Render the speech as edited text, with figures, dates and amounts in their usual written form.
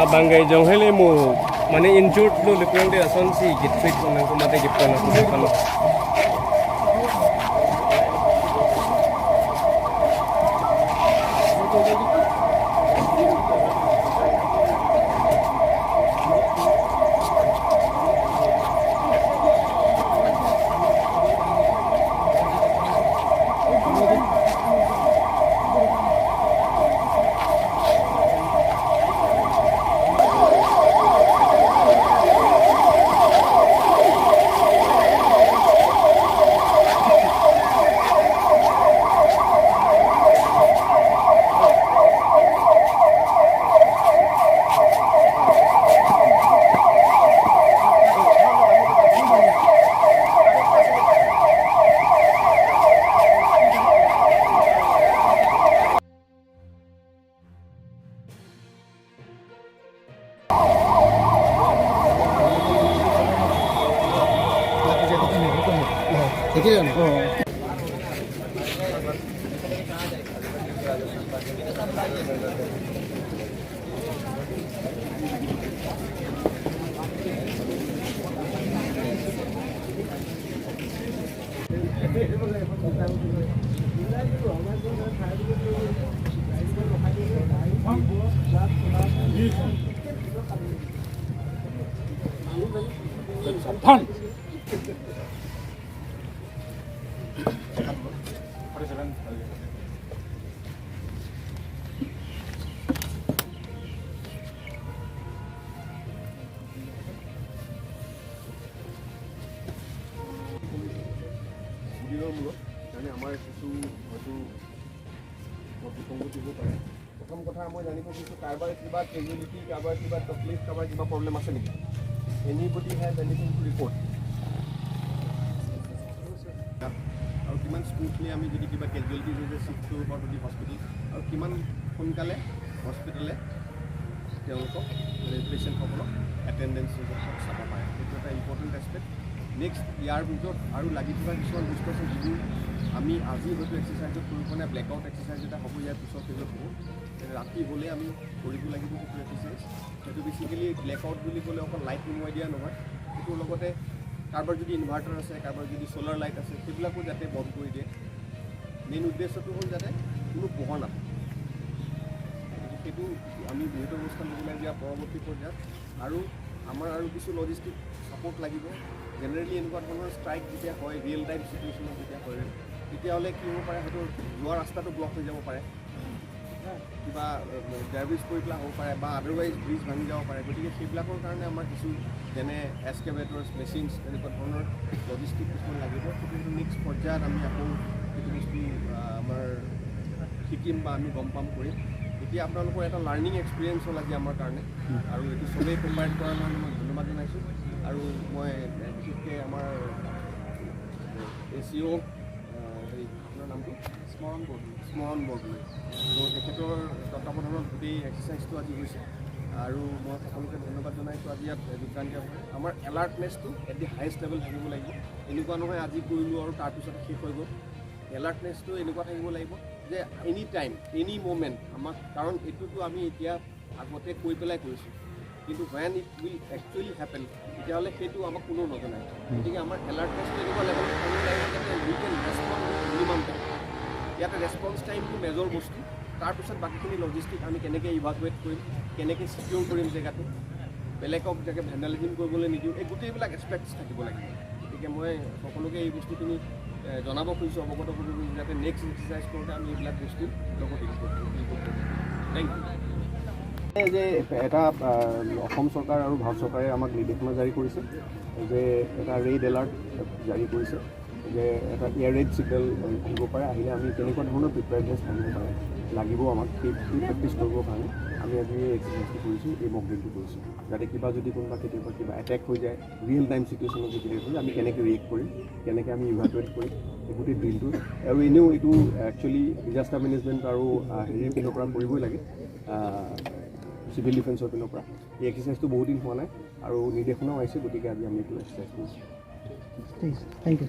La bangay jong hele mo mane injured lo lepong de ason si git fit nang ko mate git kono kono. দুদিনৰ মূৰত কাৰণে আমাৰ কিছু হয়তো বিসংগতি হ'ব পাৰে। প্ৰথম কথা মই জানিব খুজিছোঁ, কাৰোবাৰ কিবা কেজুৱেলিটি, কাৰোবাৰ কিবা তকলিফ, কাৰোবাৰ কিবা প্ৰব্লেম আছে নেকি? Anybody have anything to report? আৰু কিমান স্মুথলি আমি যদি কিবা কেজুৱেলিটিজ হৈছে চিফ্ট কৰিব পাৰোঁ টু the hospital, আৰু কিমান সোনকালে হস্পিটেলে তেওঁলোকক মানে পেচেণ্টসকলক এটেণ্ডেঞ্চ চাব পাৰে, সেইটো এটা ইম্পৰ্টেণ্ট এছপেক্ট। নেক্সট, ইয়াৰ ভিতৰত আৰু লাগি থকা কিছুমান বস্তু আছে যিবোৰ আমি আজি হয়তো এক্সাৰচাইজত কৰিব পৰা নাই। ব্লেক আউট এক্সাৰচাইজ এটা হ'ব, ইয়াৰ পিছৰ ফেজত হ'ব। ৰাতি হ'লে আমি কৰিব লাগিব সেইটো এক্সাৰচাইজ। সেইটো বেচিকেলি ব্লেক আউট বুলি ক'লে অকল লাইট নুমুৱাই দিয়া নহয়, সেইটোৰ লগতে কাৰোবাৰ যদি ইনভাৰ্টাৰ আছে, কাৰোবাৰ যদি চ'লাৰ লাইট আছে, সেইবিলাকো যাতে বন্ধ কৰি দিয়ে। মেইন উদ্দেশ্যটো হ'ল যাতে কোনো পোহৰ নাথাকে। গতিকে সেইটো আমি বিহিত ব্যৱস্থা ল'ব লাগিব ইয়াৰ পৰৱৰ্তী পৰ্যায়ত। আৰু আমাৰ আৰু কিছু লজিষ্টিক ছাপৰ্ট লাগিব। জেনেৰেলি এনেকুৱা ধৰণৰ ষ্ট্ৰাইক যেতিয়া হয়, ৰিয়েল টাইম চিটুৱেশ্যনত যেতিয়া হয়, তেতিয়াহ'লে কি হ'ব পাৰে, হয়তো যোৱা ৰাস্তাটো ব্লক হৈ যাব পাৰে, কিবা ডেৰব্ৰিজ পৰি পেলাই হ'ব পাৰে, বা আদাৰৱাইজ ব্ৰিজ ভাঙি যাব পাৰে। গতিকে সেইবিলাকৰ কাৰণে আমাৰ কিছু যেনে এক্সকেভেটৰ্ছ, মেচিনছ, তেনেকুৱা ধৰণৰ লজিষ্টিক কিছুমান লাগিব। সেইটো নেক্সট পৰ্যায়ত আমি আকৌ সেইটো বস্তু আমাৰ শিকিম বা আমি গম পাম কৰিম। এতিয়া আপোনালোকৰ এটা লাৰ্ণিং এক্সপিৰিয়েঞ্চ হ'ল আজি আমাৰ কাৰণে, আৰু এইটো চবেই কোম্পাইট কৰাৰ কাৰণে মই ধন্যবাদ জনাইছোঁ। আৰু মই বিশেষকৈ আমাৰ এ চি অ', হেৰি আপোনাৰ নামটো? স্মৰণ বৰদলৈ। স্মৰণ বৰদলৈ, ত' তেখেতৰ তত্বাৱধানত গোটেই এক্সাৰচাইজটো আজি হৈছে আৰু মই সকলোকে ধন্যবাদ জনাইছোঁ আজি ইয়াত যোগদান দিয়াৰ বাবে। আমাৰ এলাৰ্টনেছটো এট the highest level থাকিব লাগিব। এনেকুৱা নহয় আজি কৰিলোঁ আৰু তাৰপিছত শেষ হৈ গ'ল। এলাৰ্টনেছটো এনেকুৱা থাকিব লাগিব যে এনি টাইম, এনি ম'মেণ্ট আমাক, কাৰণ এইটোতো আমি এতিয়া আগতে কৈ পেলাই কৰিছোঁ, কিন্তু when it will actually happen, তেতিয়াহ'লে সেইটো আমাক কোনেও নজনায়। গতিকে আমাৰ এলাৰ্টনেছটো এনেকুৱা লেভেলত থাকিব লাগিব যাতে we can respond with minimum time। ইয়াতে ৰেছপন্স টাইমটো মেজৰ বস্তু। তাৰপিছত বাকীখিনি লজিষ্টিক, আমি কেনেকৈ ইভাকুৱেট কৰিম, কেনেকৈ ছিকিউৰ কৰিম জেগাটো, বেলেগক যাতে ভেণ্ডালিজিম কৰিবলৈ নিদিওঁ, এই গোটেইবিলাক এছপেক্টছ থাকিব লাগিব। গতিকে মই সকলোকে এই বস্তুখিনি জনাব খুজিছোঁ, অৱগত কৰিব খুজিছোঁ, যাতে নেক্সট এক্সাৰচাইজ কৰোঁতে আমি এইবিলাক বস্তু লগত ইনক্লুড কৰিম। Thank you. যে এটা অসম চৰকাৰ আৰু ভাৰত চৰকাৰে আমাক নিৰ্দেশনা জাৰি কৰিছে যে এটা ৰেড এলাৰ্ট জাৰি কৰিছে যে এটা এয়াৰ ৰেড ছিগনেল আহিব পাৰে, আহিলে আমি কেনেকুৱা ধৰণৰ প্ৰিপেয়াৰনেছ থাকিব পাৰে লাগিব আমাক, সেই প্ৰেক্টিছ কৰিবৰ কাৰণে আমি আজি এই এক্সাৰচাইজটো কৰিছোঁ, এই মক ড্ৰিলটো কৰিছোঁ, যাতে কিবা যদি কোনোবা কেতিয়াবা কিবা এটেক হৈ যায়, ৰিয়েল টাইম চিটুৱেশ্যনত যদি হৈ যায়, আমি কেনেকৈ ৰিয়েক্ট কৰিম, কেনেকৈ আমি ইভাকুৱেট কৰিম, এই গোটেই ড্ৰিলটো। আৰু এনেও এইটো একচুৱেলি ডিজাষ্টাৰ মেনেজমেণ্ট আৰু হেৰিৰ পিনৰ পৰা কৰিবই লাগে, চিভিল ডিফেন্সৰ পিনৰ পৰা। এই এক্সাৰচাইজটো বহুত দিন হোৱা নাই আৰু নিৰ্দেশনাও আহিছে, গতিকে আজি আমি এইটো এক্সাৰচাইজ কৰিছোঁ। Thank you, thank you.